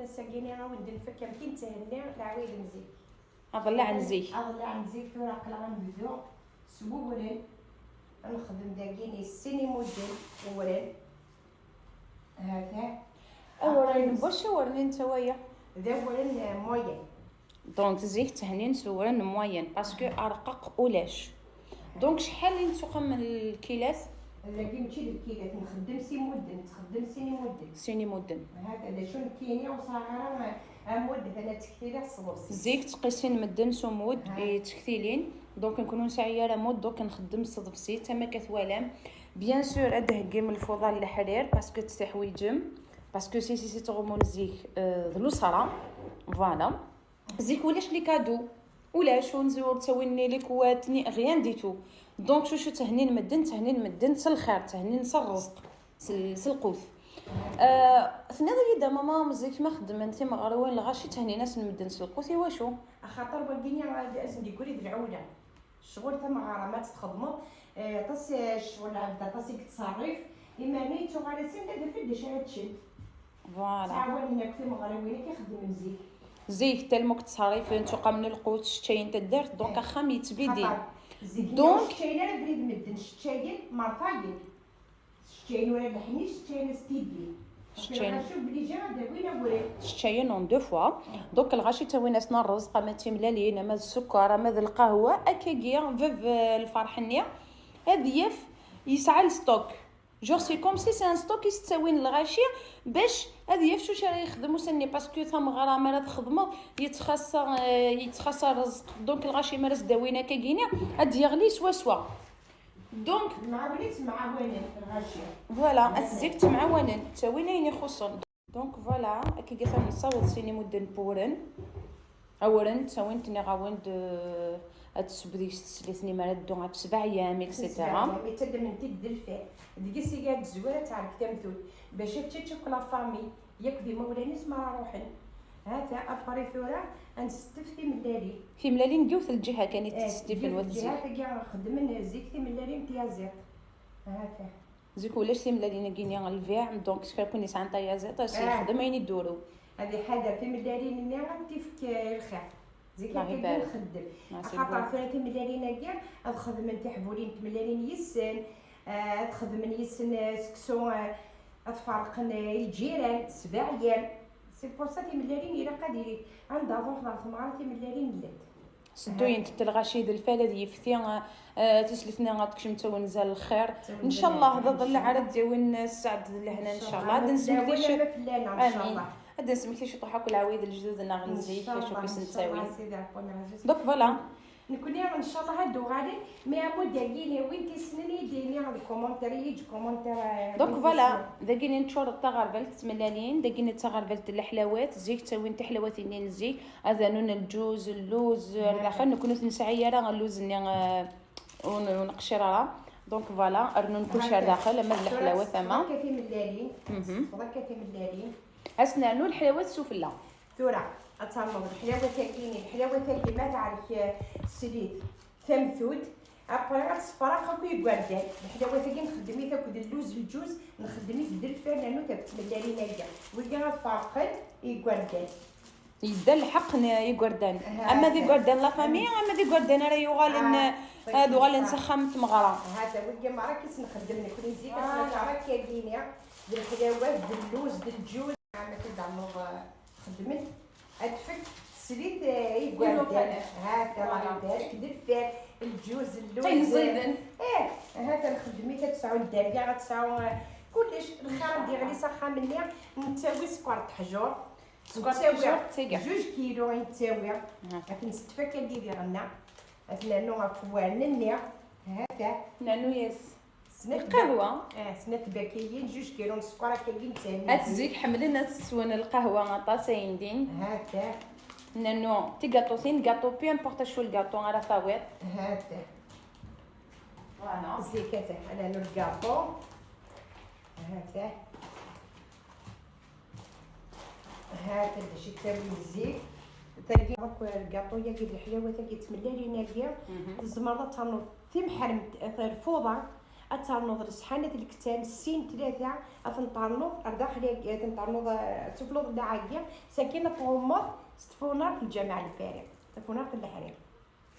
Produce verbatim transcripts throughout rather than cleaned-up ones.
Ass-agi-ni a wen-d-nfek amkin tthenni lɛawid n zik. Aḍellaɛ n zik. Aḍellaɛ n zik, tura aql-aɣ ad nebdu s wuwren. Ad nexdem dagi-ni sin imudden uwren. Hata. Awren n wacu, awren n tawaya? D awren, eh, moyen. Donc zik tthennin s uwren n moyen parce que arqaq ulac. Donc acḥal i nettuqam n lkilat? Dagi mačči d lkilat, nxeddem s imudden, nettxeddem sin imudden. Sin imudden. Hata d acu nekkini ur sɛiɣ ara ammud, hata ad ttektiliɣ s tḍebsit. Zik ttqisin medden s umud i ttektilin. Donc nekni ur nesɛi ara ammud, donc nxeddem s tḍebsit am akka twalam. Bien sûr ad d-theggim lfuḍa n leḥrir parce que tettiḥwiǧem, parce que si si si tɣumun zik, euh, d lusra. Voilà. Zik ulac les cadeaux, ulac, ur nzi-, ur ttawin ni les cadeaux ni rien du tout. Donc cucu tthennint medden, tthennint medden s lxir, tthennint s rrezq, s l-, s lqut. Euh, tenniḍ-iyi-d a mama zik ma xeddmen timeɣriwin lɣaci tthennint-asen medden s lqut, i wacu? Axaṭer wagini ad sen-d-yeggri d lɛula. Ccɣel tameɣra ma tt-txedmeḍ, eh, aṭas, eh, ccɣel lɛebd aṭas i yettṣerrif, imarna yettuɣal-asen d adaf d acu ara ččen. Voilà. Ttɛawanen akk timeɣriwin akka xeddmen zik. Zik tellement ttṣerrifen, ttuqamen lqut, sseččayen taddart, donc axxam yettbiddi. Zik donc ur sseččayen ara abrid medden, sseččayen mertayen. Sseččayen ula d leḥnic, sseččayen s tiddi. Sseččayen. Lɣaci obligé ad d-awin awren. Sseččayen en deux fois. Donc lɣaci ttawin-asen rrezq, ama d timellalin, ama d ssukar, ama d lqahwa, akkagi bab, euh, lferḥ-nni ad yaf yesɛa lstock. Genre c'est comme si c'est un stock i s-ttawin lɣaci bac ad yaf cucu ara yexdem ussan-nni, parce que tameɣra mi ara txedmeḍ yettxaṣṣa, euh, yettxaṣṣa rrezq. Donc lɣaci mi ara s-d-awin akkagini ad d-yeɣli swaswa. Donc Mɛawanen ttemɛawanen lɣaci. Voilà, at zik ttemɛawanen, ttawin ayen ixuṣṣen. Donc voilà, akkagi atan nessaweḍ sin imudden n wewren. Awren ttawin-t, nniɣ-awen-d, euh, ad tesseww deg-s teslit-nni mi ara teddu ɣef sebɛa ayyam, et cetera. Yettaddmen-t-id d lfal. Deg-s i ad tezwir ad tɛerk tamtut. Bac ad tečč akk la famille, yakk d imawlan-is mi ara ruḥen. Hata, après tura, ad nsettef timellalin. Timellalin deg yiwet lǧiha kan i tettsettifen wat zik. Lǧiha-agi xeddmen zik timellalin n tyaziḍt. Hata. Zik ulac timellalin-agi-nni lbiɛ, donc kra n win yesɛan tayaziḍt, ad s-yexdem ayen idduru. Ad iḥader timellalin-nni, ad t-ifk i lxir. Zik akka i nxeddem. Axaṭer tura timellalin-agi, ad xedmen tiḥbulin n tmellalin yis-sen, eh, ad xedmen yis-sen, eh, seksu, eh, ad ferqen, eh, i lǧiran, sebɛa ayyam. C'est pour ça timellalin ilaq ad ili. Anda ad ruḥeḍ ɣer tmeɣra timellalin llant. Sedduyent-t lɣaci d lfal ad yefti, eh, tislit-nni ad tekcem d tawenza n lxir. Ncallah d aḍellaɛ ara d-yawin sseɛd d lehna, ncallah. Ad nesmekti ciṭ. Amin. Ad nesmekti ciṭuḥ akk lɛawid n lejdud-nneɣ n zik, acu i sen-ttawin. Donc voilà. Nekni ncallah ad d-uɣalen, mi ammud-agi-ni win t-yessnen i d-yini deg commentaire, yeǧǧ commentaire, eh. Donc voilà, dagi-ni neččur d taɣerbalt n tmellalin, dagi-ni d taɣerbalt n leḥlawat, zik ttawin tiḥlawatin-nni n zik, ad rnun lǧuz, lluz, ar daxel, nekni ur nesɛi ara lluz-nni, eh, ur n-, ur neqcir ara. Donc voilà, rnun kulci ar daxel, ama d leḥlawat, ama. Tura akka timellalin. Mhm. Tura akka timellalin. Ad s-nernu leḥlawat sufella. Tura, ad ternuḍ leḥlawat-agi-ni, leḥlawat-agi ma tɛerk, eh, teslit tamtut, après ad tessefraq akk igerdan. Leḥlawat-agi nxeddem-it akked lluz, lǧuz, nxeddem-it d lfal, nernu-t akked tmellalin-agi. Wigi ad ferqen igerdan. Yedda lḥeqq n igerdan. Aha. Ama d igerdan la famille, ama d igerdan ara yuɣalen, ah, ad uɣalen s axxam n tmeɣra. Hata, wigi merra i s-nxeddem nekni zik, ass-a akka-agi-ni, d leḥlawat, d lluz, d lǧuz. Ama d-ternuḍ, eh, xedmen, ad tfek teslit, eh, i igerdan. Hata, Allah ibarek, d lfal, lǧuz, lluz. Ayen ẓiden. Eh, hata nxeddem-it, ad tesɛu dderya, ad tesɛu, eh, kullec. Lxir ad d-yeɣli s axxam-nni, nettawi sskeṛ n teḥjurt. Sskeṛ n teḥjurt, tagi. Zuǧ kilu i nettawi. Aha. Ad t-nsettef akka-agi diɣenna. Ad t-nernu ɣef wewren-nni. Hata. Nernu-yas. Lqahwa. Eh, snat tbakiyin, zuǧ kilu n sskeṛ akka-agi nettawi. At zik ḥemmlen ad swen lqahwa aṭas ayendin. Hata. Nernu tigaṭutin, gaṭu, peu importe acu lgaṭu ara tawiḍ. Hata. Voilà. Zik, hata, ad nernu lgaṭu. Hata. Hata d acu yettawin zik. Tagi akk lgaṭu-yagi d leḥlawat-agi d tmellalin-agi, mhm, tzemreḍ ad ternuḍ timḥermt, terfuḍ-aɣ, Ad ternuḍ lesḥanat lektan, sin, tlata, ad ten-ternuḍ ar daxel, ad ten-ternuḍ, eh, ad tufleḍ llaɛagi, sakin ad tɣummeḍ s tfunart n Lǧameɛ Lfariq, tafunart n leḥrir.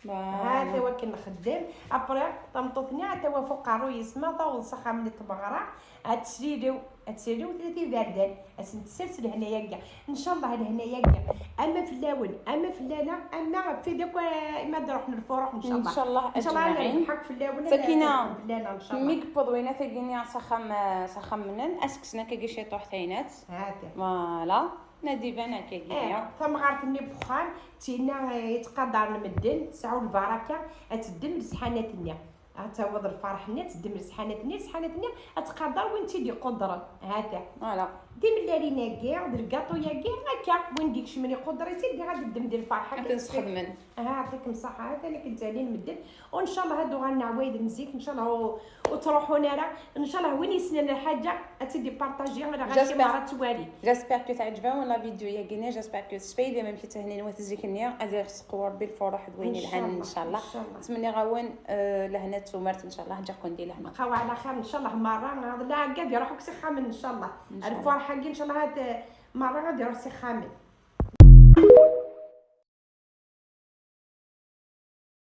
Hata wakken nxeddem. Après, tameṭṭut-nni ad tawi ɣef uqerruy-is, ma taweḍ s axxam n tmeɣra, ad teslilew, ad teslilew tlata iberdan, ad sen-tessers lehna-agi. Ncallah lehna-agi ama fell-awen, ama fell-aneɣ, ama ɣef wid akk, eh, ma d-ruḥen lfuruḥ, ncallah. Ncallah ad ncallah ad ajmaɛin. Nerbeḥ akk fell-awen, ad Sakina, nerbeḥ fell-aneɣ, ncallah. Mi yewweḍ winat-agi-nni s axxam, eh, s axxam-nnem, ad s-kksen akkagi ciṭuḥ taynat. Hata. Voilà. Nadi ban akkagi. Eh, tamɣart-nni n uxxam, tina, eh, yettqadaren medden, tesɛu lbaraka, ad teddem lesḥanat-nni. Ad tawiḍ lferḥ-nni, ad teddem lesḥanat-nni, lesḥanat-nni ad tqader win tt-id-iqudren. Hata. Voilà. Timellalin-agi, d lgaṭu-yagi, akka, win d-ikecmen iquder-itt-id, ad teddem di lferḥ. Ad ten-sxedmen. Ah, yeɛṭikem ṣṣeḥḥa, hata nekk tthalin medden. Ncallah ad uɣalen ɛwayed n zik, ncallah ur, ur ttruḥun ara. Ncallah win yessnen lḥaǧa ad tt-id-ipartaji, ala ɣaci J'espère. Mara twali. J'espère que teɛǧeb-awen la vidéo-yagi-nni, j'espère que tesfaydim amek i ttehnin wat zik-nni, ad iseqqu Rebbi lfuruḥ d wayen yelhan, ncallah, ncallah. Ncallah. Ttmenniɣ-awen, eh, lehna d tumert, ncallah, ǧǧiɣ-ken di lehna. Bqaw ɛla xir, ncallah, merra, ɣer lɛagad iruḥ akk s ixxamen, ncallah. Ncallah. Lfuruḥ-agi, ncallah, ad, merra ad iruḥ s ixxamen.